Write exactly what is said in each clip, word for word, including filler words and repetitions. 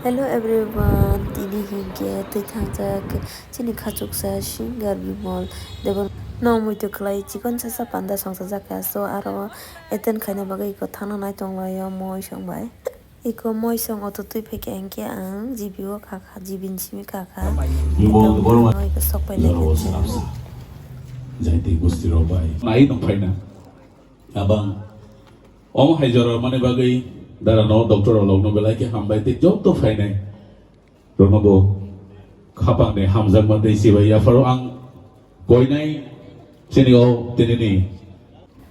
Hello everyone, tini hinkhe twi thangjak chini khachuksa singer Bimol Debbarma no muitu khlai chikon sasa panda songchajak kha, so aro attend khaina bagwi iko thangna nai tonglaio moi song bai. Iko moi song auto twi phaikha hinkhe ang G B o khakha, G B ni simi khakha. Bimol Debbarma. Iko sok pai lai khe. Jaiti gusti rok bai. Nai nung phaina. Abang. Omo hai jora mani bagwi dara no doctor rok no belai khe hambai tei joto phainai. Rokno bo khapang ni hamjakma tei sibai yapharo ang koinai chini o tini ni.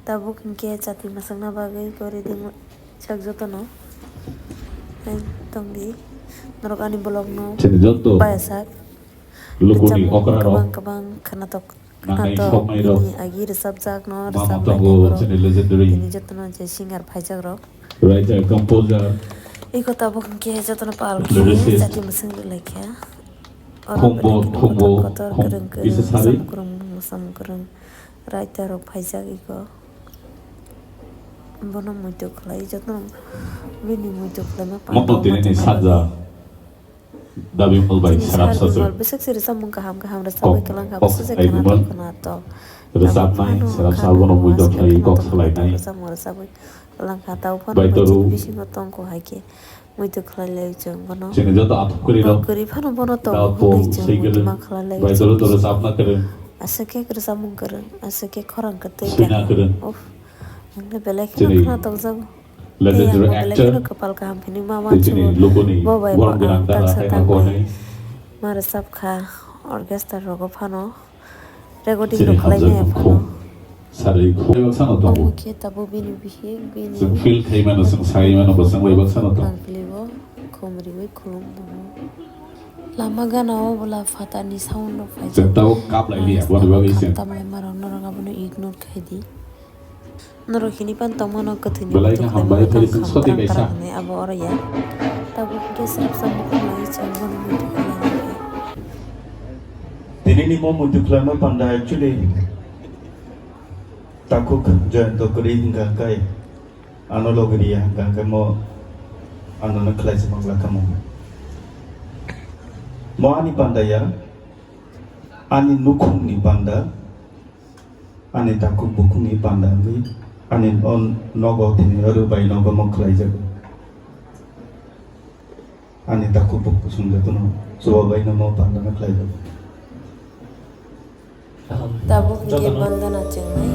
Tabuk hinkhe chati mwswkna bagwi gori di sak jotono. Hai tongdi norok ani vlog no chini joto payasak. Lukuni okra rok kwbang kwbang khwnatok. Nangnai khwnatok soknai rok. Bini agi rwchapjak no mama rwchapnai tongo borok. Chini legendary. Bini jotono je singer phaijak rok. Writer, composer. Iko tabuk hinkhe jotono pal khe lyricist. Chati mwswng rwlai khe. Oro khumbo, bini khumbo, kotor khum-, kwrwng kwrwng, kisa sari. Sam kwrwng, sam kwrwng. Writer rok phaijak iko. Bono muitu khlai jotono bini muitu khlaima pal. Mokno tini ni sajak. Dabi mol bai sarap sajak. Bwswk se rwchapmung kaham kaham rwchapwi kwlangkha, bwswk se khwnatok khwnatok. Rwchapnai, sarap sa bono muitu khlai kok salainai. Rwchapmung rwchapwi kwlangkha, tabo phano bisingo tongkho hai khe muitu khlai lai chwng bono. Chini joto athuk kwrwi rok. Kwrwi phano bono tongo hwnwi chwng muitu ma khlai lai chwng. Bai toro toro chapna kwrwng. Aswk khe rwchapmung kwrwng, aswk khe khorang kwtwi. Swina kwrwng. Uff. Ang belai kheno khwnatok jago. Legendary actor, tei chini lukuni borok gwnang dara khaina hwnwi. Ma rwchap kha orchestra rogo phano, recording rok khlai maya phano. Chini hamjakmung khum, sarwi khum. Bai baksano tongo. Omo khe tabuk bini bihik, bini chwng feel khai mano, chwng sai mano, bo chwng bai baksano tongo. Nang pili bo khum riwi khulum tongo. Lama gana o bwla phatarni sound rok phai. Chwng tabuk kap lai liya, boni bagwi chwng. Tam lai ma rok, norok abono ignore khai di. Norok hini pan tongmano kwthwini belai muitu khe khlaimani hambai tong phai kham soti twrang kaisa. Twrang hwnwi abo oro ya. Tabuk hwnkhe swrapsa mukhang bai chwng bono muitu khlainai khe. Tinini mo muitu khlaima panda actually takhuk Jayanta kwrwi hwnkha khe ano logi riya hwnkha khe mo anono khlaisa manglak kha mo. Mo ani panda ya, ani nukhungni panda. Ani takhuk bukhukni panda wngwi ani o nogo tini oro bai nogo mo khlaijago. Ani takhuk bukhuk chwng jotono chubabaino mo pandano khlaijago. Tabuk hwnkhe bandana chengnai.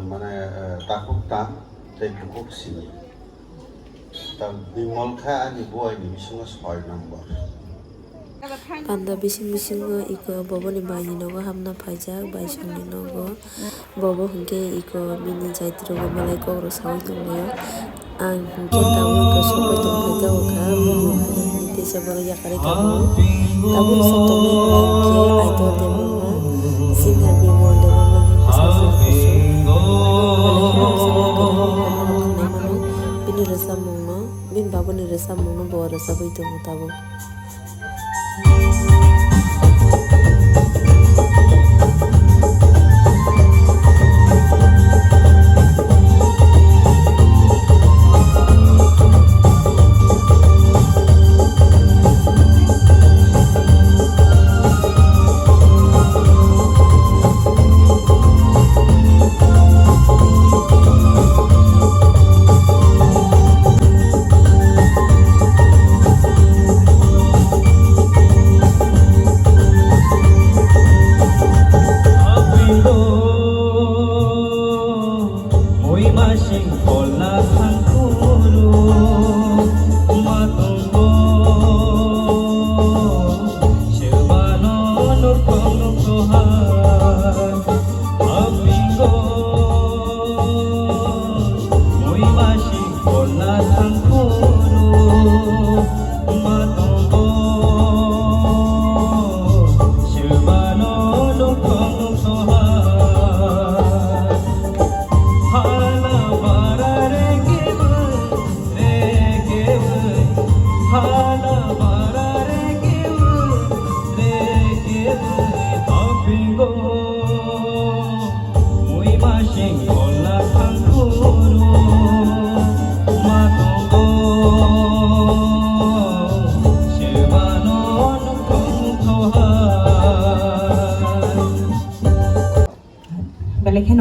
Mane, eh, takhuk tam tei bukhuk sini. Tam Bimol kha ani buai ni bisingo soi number. Panda bising bisingo iko boboni baini nogo hapna phaijak, baisongni nogo. Bobo hwnkhe iko bini jaitrokbo malai kokrok saui tonglaio. Ang hwnkhe tabuk iko sokbai tongphai jago kha, video hai hwnwi teisa borok yakarwi tongo. Tabuk rwchap tongnai hwnkhe Idol Debbarma, singer Bimol Debbarma ni bwsajwk kusu. Belai kheno rwchapmung kwrwng, bono rok khwnai mano. Bini rwchapmungno, bini babuni rwchapmungno bo rwchapwi tongo tabuk.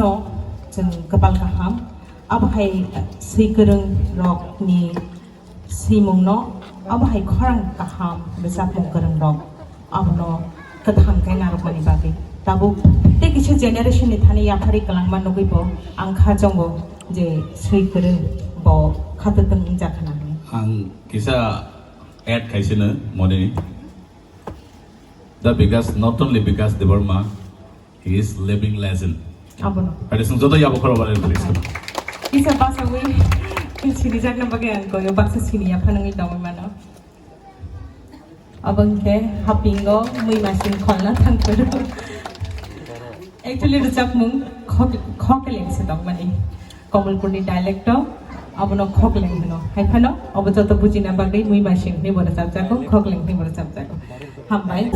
No, chwng kwpal kaham. Abo hai swi kwrwng rokni swimungno, abo hai khorang kaham rwchapmung kwrwng rok abono kwthang khe narwkmani bagwi. Tabuk tei kisa generation ni thani yapharwi kwlangma nugwi bo ang kha chongo je swi kwrwng bo khatotwng wngjakha nangni. Ang kisa add khaisino moni. The Bikash, not only Bikash Debbarma, he is living legend. Abono. Adi sung joto yabo khoro bare please. Kisa basa wi sini jakna bagwi ang koyo baksa sini ya phanangwi tongwi mano. Abo hwnkhe hapingo mui masing kholna thangphuru. Actually, rwchapmung khok-, khokleng se tongmani. Kamalpurni dialect o abono khokleng hwno. Hai phano abo joto bujina bagwi mui masing hwnwi bo rwchapjago, khokleng hwnwi bo rwchapjago. Hambai.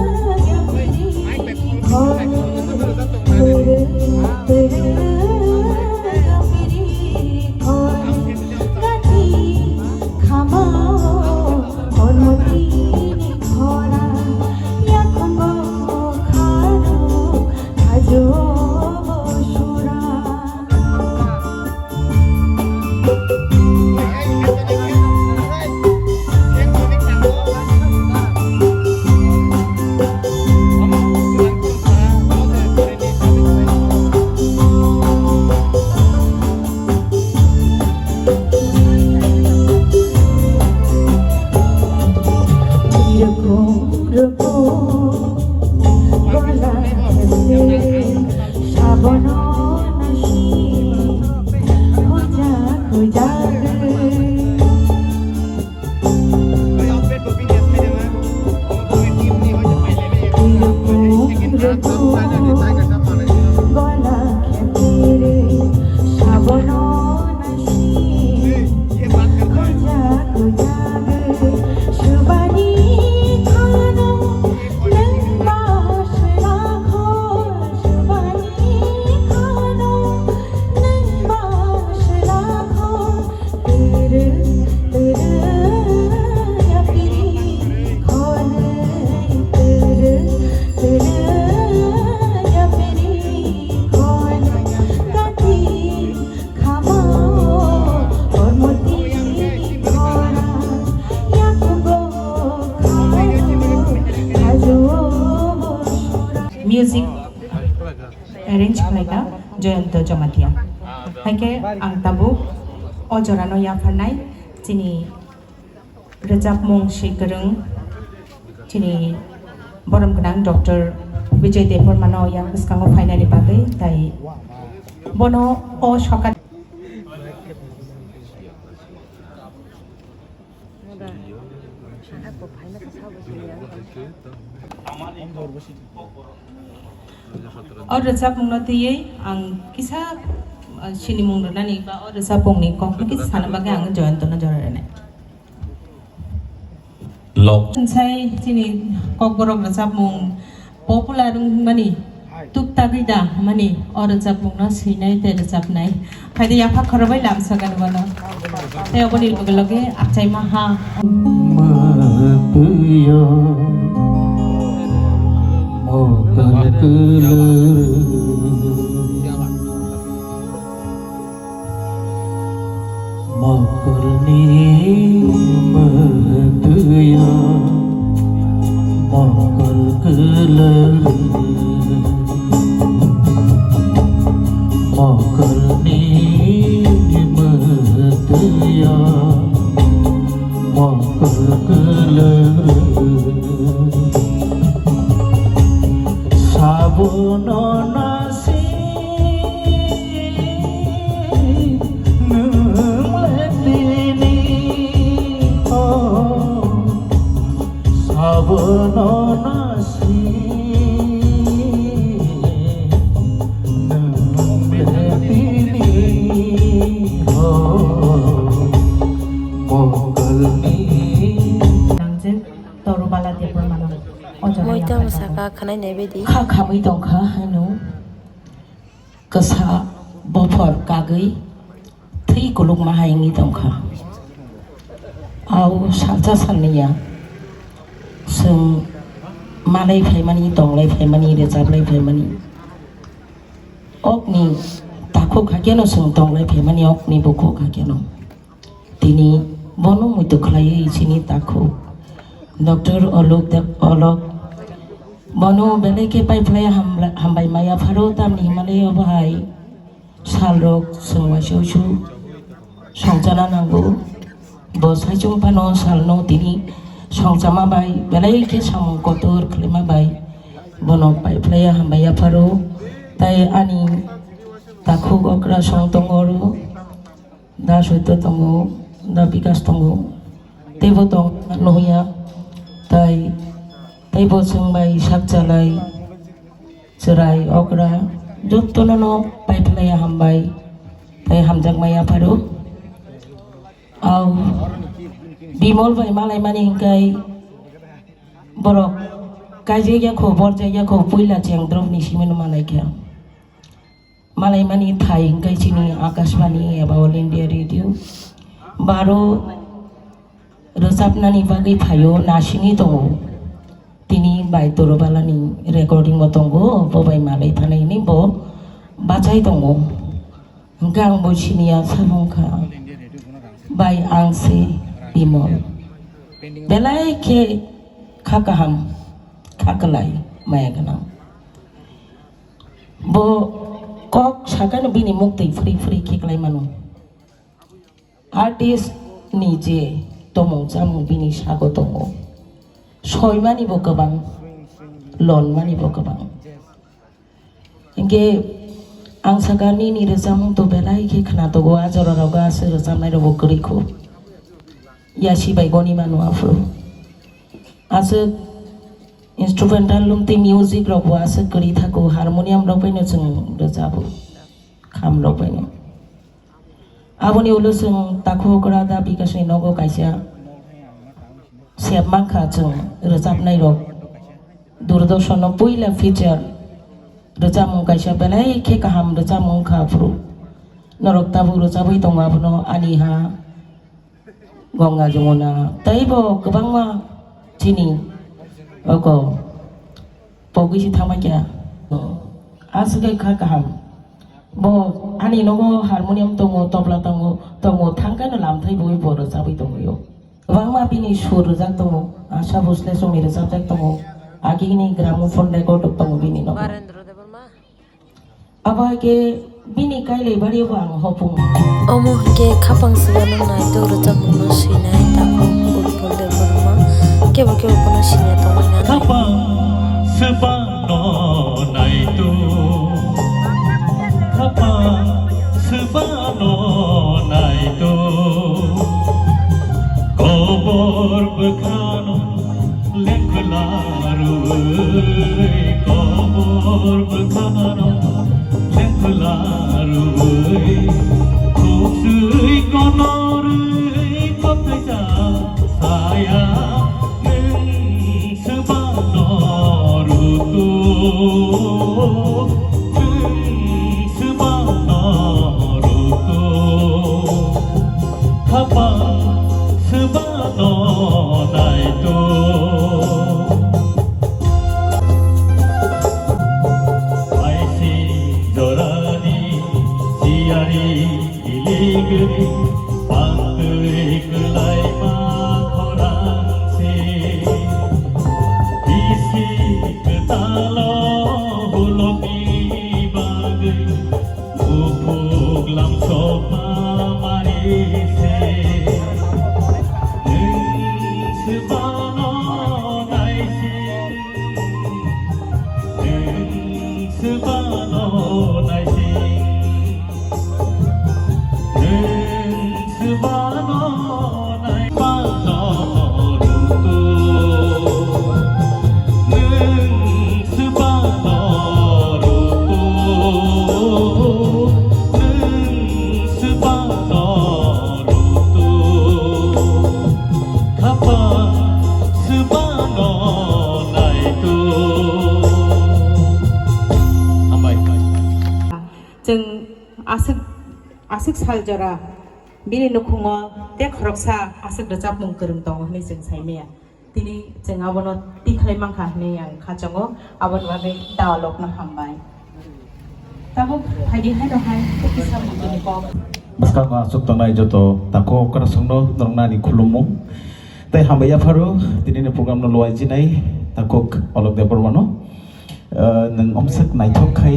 Music arrange khlaikha Jayanta Jamatia. Haikhe ang tabuk o jorano yapharnai chini rwchapmung swi kwrwng chini borom gwnang Doctor Bijay Debbarmano yang bwskango phainani bagwi, tai bono o sokat O rwchapmungno twiwi ang kisa, uh, sinimung rwnani ba o rwchapmungni kokno kisa sana bagwi ang Jayantano jora rwnai. Lok. Sai chini kokborok rwchapmung popular wngmani, tuktagwi da hwnmani o rwchapmungno swinai tei rwchapnai. Phaidi yapha khorobai lamsa ganwano. Tei oboni loge loge achaima ha. Matuyo mokol kulu. Mokolni mwtwio mokol kwlwrwi. Mokolni mwtwio mokol kwlwrwi. Sabono na Nwng le tini o sabono nasi. Nwng le tini o mokolni. Nangjak Torubala Debbarmano o jorani Moita aphaino bwsaka khwnai naibaidi. Kha khamwi tongkha haino. Kwsa bophor kagwi thwi kulukma hai wngwi tongkha. Au salsa salniya chwng malai phaimani, tonglai phaimani, rwchaplai phaimani. Okni Khuk hakeno chwng tonglai phaimani okni bo khuk hakeno. Tini bono muitu khlaiwi chini takhuk Doctor Olok Deb-, Olok bono belai khe paiphlai hamla-, hambai maya pharo tamni himlai obo hai salrok chwng waisa usu songchana nango. Bo saichung phano salno tini songchama bai belai khe samung kotor khlaima bai bono paiphlai hambai yapharo. Tai ani takhuk okra song tongo oro. Da Soito tongo, da Bikas tongo, teibo tong nuhya, tai, teibo chwng bai sak chalai, chwrai, okra, jotono no paiphlaiya hambai, tai hamjakmaya pharo. Au, Bimol bai malaimani hinkai borok kaijak ya kho, borjak ya kho, puila cheng drop ni simi no malaikha. Malaimani thai hwnkhe chini Akashbani eba All India Radio. Baro rwchapnani bagwi phaio, nasingwi tongo. Tini bai Torobalani recording bo tongo, bo bai malai thanai hwnwi bo bachai tongo. Hwnkhe ang bo siniya samung kha. Bai ang se Bimol. Belai khe kha kaham, kha kwlai, maya gwnang. Bo kok sakano bini muktwi phri phri khe klai mano. Artist ni je tomung chamung bini sago tongo. Soimani bo kwbang, lonmani bo kwbang. Hinkhe ang saka nini rwchapmung to belai khe khna tongo, a jora rogo aswk rwchapnai rokbo kwrwi kho. Yasi bai goni mano aphuru. Aswk instrumental lum tei music rok bo aswk kwrwi thago, harmonium rok bai no chwng rwchabo, kham rok bai no. Aboni ulo chwng takhuk okra da Bikasni nogo kaisa sep mankha chwng rwchapnai rok. Doordarshan no puila feature rwchapmung kaisa belai khe kaham rwchapmung wngkha aphuru. Norok tabuk rwchapwi tongo abono ani ha. Ganga Jumuna, tei bo kwbangma chini oko pogwi si thangma kya. Aswk kha kaham. Bo ani nogo harmonium tongo, tobla tongo, tongo, thangkhe no lamthai bui bo rwchapwi tongwi o. Kwbangma bini sur rwjak tongo, Asha Bhosle songni rwchapjak tongo, agini gramophone record tongo bini nogo. Abo hai khe bini kailai bari bo ang hopung. Omo hwnkhe khapang swbano naitok rwchapmungno swinai takhuk Utpal Debbarma kebo kebo bono siniya tongwi nai. Khapang swbano naitok, khapang swbano naitok, kobor bwkhano Lengkhwla rwui kobor bwkhano lengkhwla rwui, khuk swi konorwi kothai cha saya, nwng swbano rwtu, nwng swbano rwtu. Khapang swbano naitok. Paisi jorani siyari iligwi pantwi kwlaima khorang se. Bisi kwtalo hulokni bagwi Buphuk lam sokma mari se, nwng swbano naising, nwng swbano naising, nwng swbano nai. Swbano rwtu, nwng swbano rwtu, nwng swbano rwtu, khapang swbano naitu. Hambai. Chwng aswk, aswk sal jora bini nukhungo tei khoroksa aswk rwchapmung kwrwng tongo hwnwi chwng sai maya. Tini chwng abono tikhlai mankha hwnwi ang khachango, aboni bagwi Daolokno hambai. Tabuk phaidi hai rok hai kisa mungtini kok. Bwskango achuk tongnai joto takhuk kwrwsongno norokno ani khulumung tei hambai yapharo tinini program no luai jinai takhuk Alok Debbarmano. Ah, nwng omswk naithok khai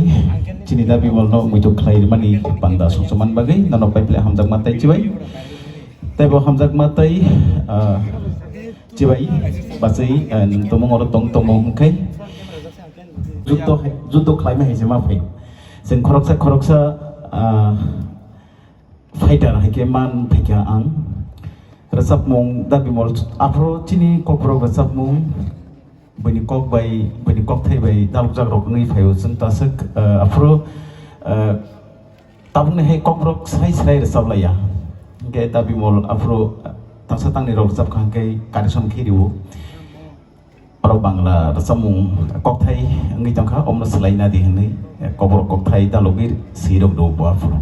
chini da Bimalno muitu khlai rwmani panda songchomani bagwi nono pai phle hamjakma tei chibai. Tei bo hamjakma tei, ah, chibai bachai, ah, nwng tongmung oro tong tongmo hwnkhe juddo hai, juddo khlaima hai se ma phai. Chwng khoroksa khoroksa, ah, fighter hai khe man phaikha ang. Rwchapmung da Bimal aphuru chini kokborok rwchapmung, buini kok bai, buini kokthai bai dalokjak rok wngwi phaio chwng ta swk, ah, aphuru, ah, tabukni hai kokborok sai sai rwchap laiya. Hwnkhe da Bimal aphuru tangsa tangni rok rwchap kha hwnkhe correction khe rio. Oro Bangla rwchapmung kokthai wngwi tongkha, omno swlaina di hwnwi, eh, kokborok kokthai dalogwi swi rok do bo aphuru.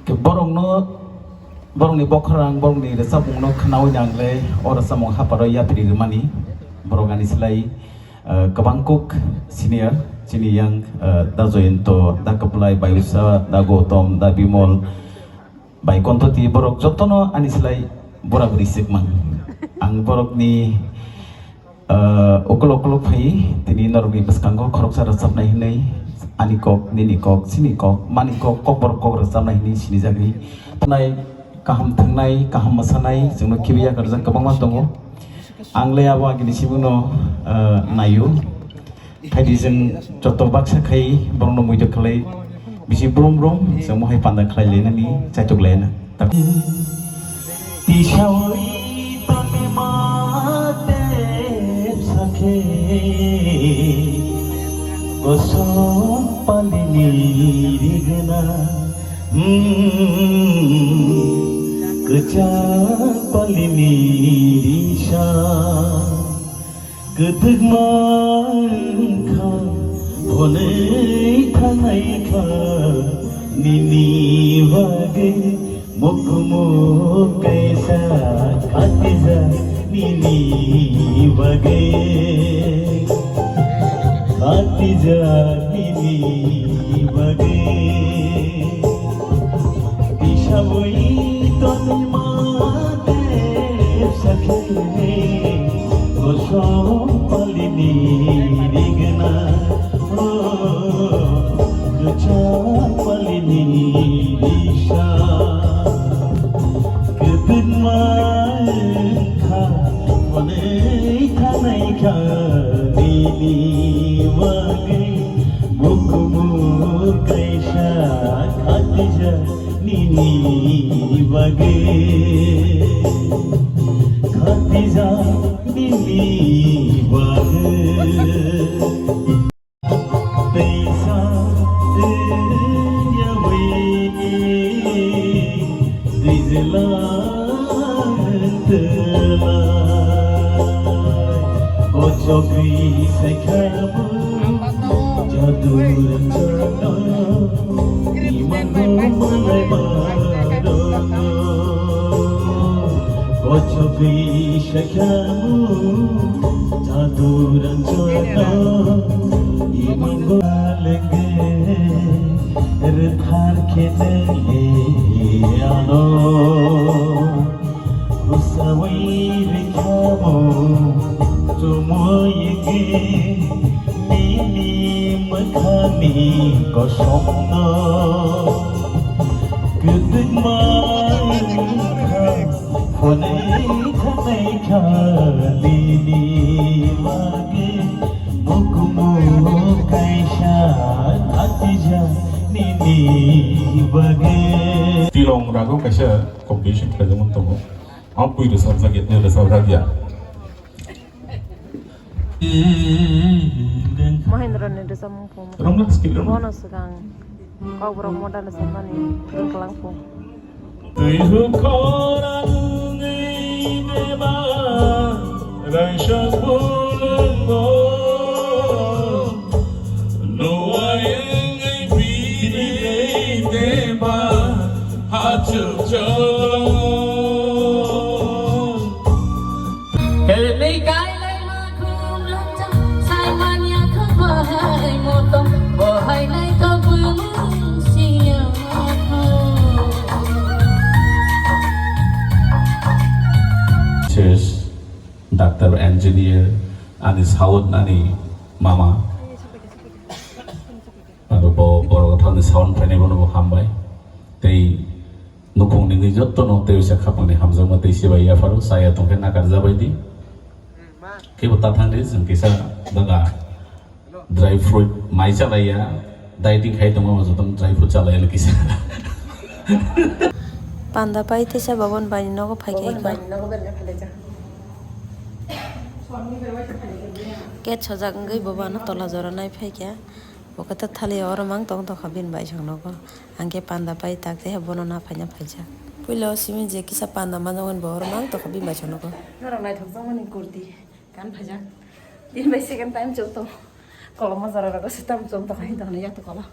Khe borokno, borokni bokhorang, borokni rwchapmungno khnaui nangle o rwchapmung haparo yapri rwmani. Borok ani slai, eh, kwbang kuk senior, chini yang, eh, da Joyonto, da Kwplai, Bayusa, da Gautam, da Bimal, bai Kontoti borok jotono ani slai bura buri swkmang. Ang borokni, ah, ukulok ukulok phai tini norokni bwskango khoroksa rwchapnai hwnwi ani kok, nini kok, chini kok, mani kok, kokborok kok rwchapnai hwnwi sinijagwi. Thanai kaham thwngnai, kaham mwsanai chwngno khibiya karjak kwbangma tongo. Ang le abo agini sibungno, ah, naio. Phaidi chwng joto baksa khai borokno muitu khlai bisi brum brum chwng mohai panda khlai lainani chaitok laina. Tisaui tongni ma tepsa khe kosom palini rigna, hmm, kwchak palini risa. Kwthwkma wngkha, hwnwi thanai kha nini bagwi mukhumu kaisa khatijak nini bagwi, khatijak nini bagwi. Tisaui tongma tepsa khe kosom palini rigna, o, kwchak palini risa. Kwthwkma wngkha, hwnwi thanai kha nini bagwi. Mukhumu kaisa khatijak nini bagwi, khatijak nini bagwi. Teisa wngyawi Rijla twla kochogwi saikhamu jadur chana imango malai marono. Kochogwi saikhamu jadur chana imango lenge. Rwthar khe nai ano, bwsaui rwkhamo chumui wngwi nini mwkhangni kosongno. Kwthwkma wngkha, hwnwi thanai kha nini bagwi. Bukumu kaisa khatijak nini bagwi. Tilong rago kaisa competition khlaijak man tongo. Ang pui rwchapjak ya, rwchapjak ya. Mahendra ni rwchapmung phung. Romla skill romla. Bono swkang Kokborok modern rwchapmani wngklang phung. Twi hwnkhe khorang wngwi deba raisa bolongo. Nuwai wngwi bini deba hachukjak. Helmei kailai makhum longchang, saimanya khang bahai motom, bahai Ani sound ani mama. Aro bo borok thani sound phainai bono bo hambai. Tei nukhung nini jotto no tei usa khapangni hamjakma tei sibai yapharo saya tongkhe nakar jabai di. Kebo ta thang di, chwng kisa daga dry fruit mai chalaiya, dieting khai tongma joto dry fruit chalaiya kisa. Panda pai teisa Babon bai ni nogo phai kha. Gate sojak wngwi bobo ano tola jora nai phai kha. Bo khe ta thali oro mang tong tong kha bini bai song nogo. Ang khe panda pai tak tei bono na phaina phaijak. Puila o simi je kisa panda manjak mani bo oro mang tong kha bini bai song nogo. Norok naithok jak mani kurti kan phaijak. Bini bai second time chwng tong. Kolom o jora rogo se tam chwng tong hai tong yak to kola.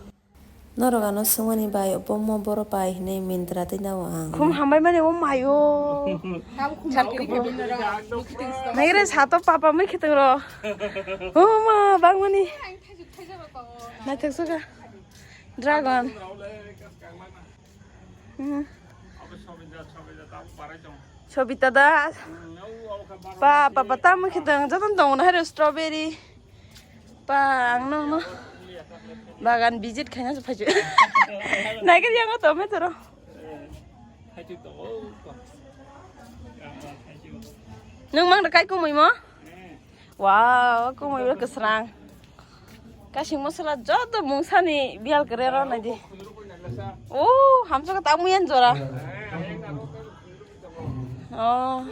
Norok ano swngmani bai obo mo boro pai hinwi Myntra twi nao ang. Khum hambai mani o mayo. Sat kuphur. Naigre sato papa mui khitwng ro. O ma bangmani. Naithok soka. Dragon. Hmm. Sobita da. Pa, pa, pa, tamo khitwng jotono tongo na hari strawberry. Pa, ang no, no. Bagan visit khaina se phaichu. Naikhe yango tomato ro. Nung mang da kai kumui mo? Wow, kumui ro kwsrang. Kasing masala joto mungsani bial kere ro nai di. Oh, hamsa ka tamu yan jora. Oh.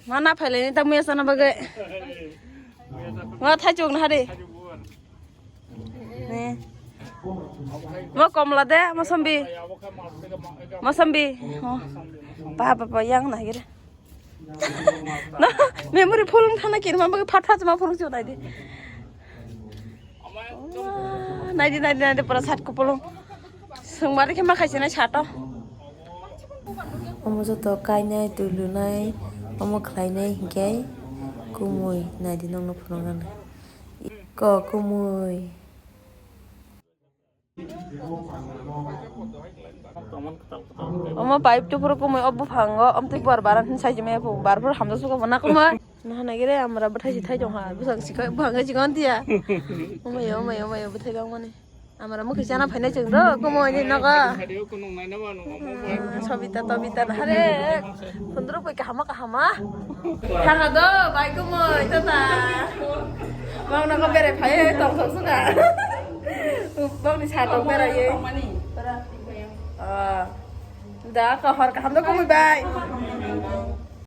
Mana phaileni tamu ya sana bagai. Wa thai chuk na hari. Ni. Wa komla de, mosambi. Mosambi. Oh. Pa pa pa yang na gire. No, memory full wng thana kiri ma bagwi phat phat ma phunuk chuk nai di. Nai di, nai di, nai di, pura sat kupulung. Sungmari khe ma khaisi nai sato. Omo joto kainai, twi lunai, omo khlainai hinkhe kumui nai di nokno phunuknani. Ko kumui. Omo pipe tu pura kumui o buphango, om twi buar baran hin saiji maya phu, bar pura hamjak suka bo nakumui. Naha nai gire amra bwthai si thai tong ha, bwsang si khai buphang khai si gon tiya. Omayo, omayo, omayo, bwthai bang mani. Amra mukhi chana phainai chwng do, kumui ni nogo. Sobita, tobita na hare. Khundruk bai kahama, kahama. Thanga do, bai kumui, tata. Bang nogo bere phai, tong thok suka. Bang ni sa tong bera ye. Ah. Da, kahor kaham do kumui bai.